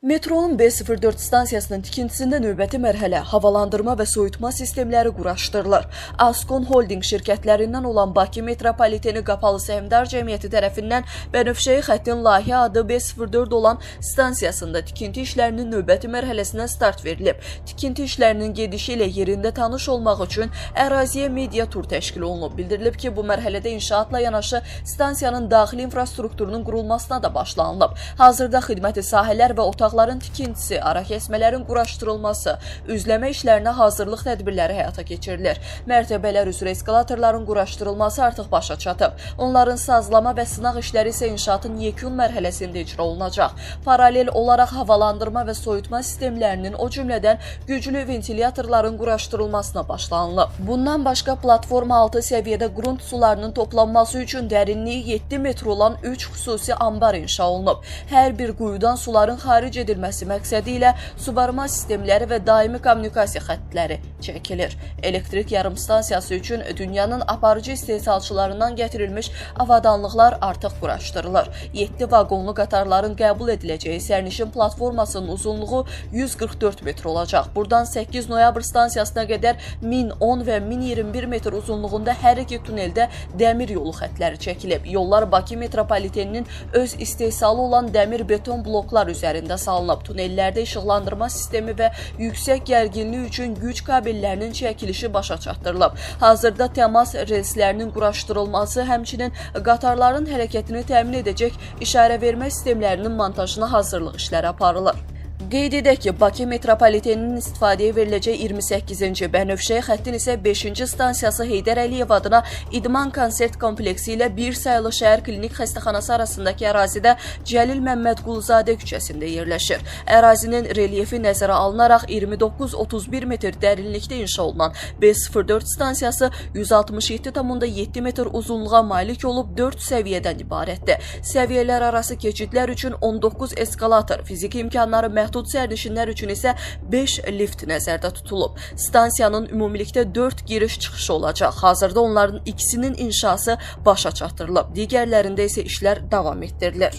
Metronun B04 stansiyasının tikintisində növbəti mərhələ havalandırma və soyutma sistemləri quraşdırılır. Askon Holding şirkətlərindən olan Bakı Metropoliteni Qapalı Səhmdar Cəmiyyəti tərəfindən Bənövşəyi xəttin layihə adı B04 olan stansiyasında tikinti işlərinin növbəti mərhələsinə start verilib. Tikinti işlərinin gedişi ilə yerində tanış olmaq üçün əraziyə media tur təşkil olunub. Bildirilib ki, bu mərhələdə inşaatla yanaşı stansiyanın daxili infrastrukturunun qurulmasına da başlanılıb. Hazırda xidməti sahələr və otaqların tikintisi, arakəsmələrin quraşdırılması, üzləmə işlərinə hazırlıq tədbirləri həyata keçirilir. Mərtəbələr üzrə eskalatorların quraşdırılması artıq başa çatıb. Onların sazlama və sınaq işləri isə inşaatın yekun mərhələsində icra olunacaq. Paralel olaraq havalandırma və soyutma sistemlərinin, o cümlədən güclü ventilyatorların quraşdırılmasına başlanılıb. Bundan başqa platforma altı səviyyədə grunt sularının toplanması üçün dərinliyi 7 metr olan 3 xüsusi ambar inşa olunub. Hər bir quyudan suların xaric edilməsi məqsədi ilə suvarma sistemləri və daimi kommunikasiya xəttləri çəkilir. Elektrik yarımstansiyası üçün dünyanın aparıcı istehsalçılarından gətirilmiş avadanlıqlar artıq quraşdırılır. 7 vaqonlu qatarların qəbul ediləcəyi sərnişin platformasının uzunluğu 144 metr olacaq. Buradan 8 noyabr stansiyasına qədər 1010 və 1021 metr uzunluğunda hər iki tuneldə dəmir yolu xəttləri çəkilib. Yollar Bakı metropoliteninin öz istehsalı olan dəmir beton bloklar üzərində salınıb. Tunellərdə işıqlandırma sistemi və yüksək gərginlik üçün güc kabellərinin çəkilişi başa çatdırılıb. Hazırda təmas relslərinin quraşdırılması, həmçinin qatarların hərəkətini təmin edəcək işarə vermə sistemlərinin montajına hazırlıq işləri aparılır. Qeyd edək ki, Bakı metropoliteninin istifadəyə veriləcək 28-ci, Bənövşəyi xəttin isə 5-ci stansiyası Heydər Əliyev adına İdman Konsert kompleksi ilə bir sayılı şəhər klinik xəstəxanası arasındakı ərazidə Cəlil Məmmədquluzadə küçəsində yerləşir. Ərazinin relyefi nəzərə alınaraq 29-31 metr dərinlikdə inşa olunan B04 stansiyası 167,7 metr uzunluğa malik olub 4 səviyyədən ibarətdir. Səviyyələr arası keçidlər üçün 19 eskalator, fiziki imkanları məhdud sərnişinlər üçün isə 5 lift nəzərdə tutulub. Stansiyanın ümumilikdə 4 giriş-çıxışı olacaq. Hazırda onların ikisinin inşası başa çatdırılıb. Digərlərində isə işlər davam etdirilir.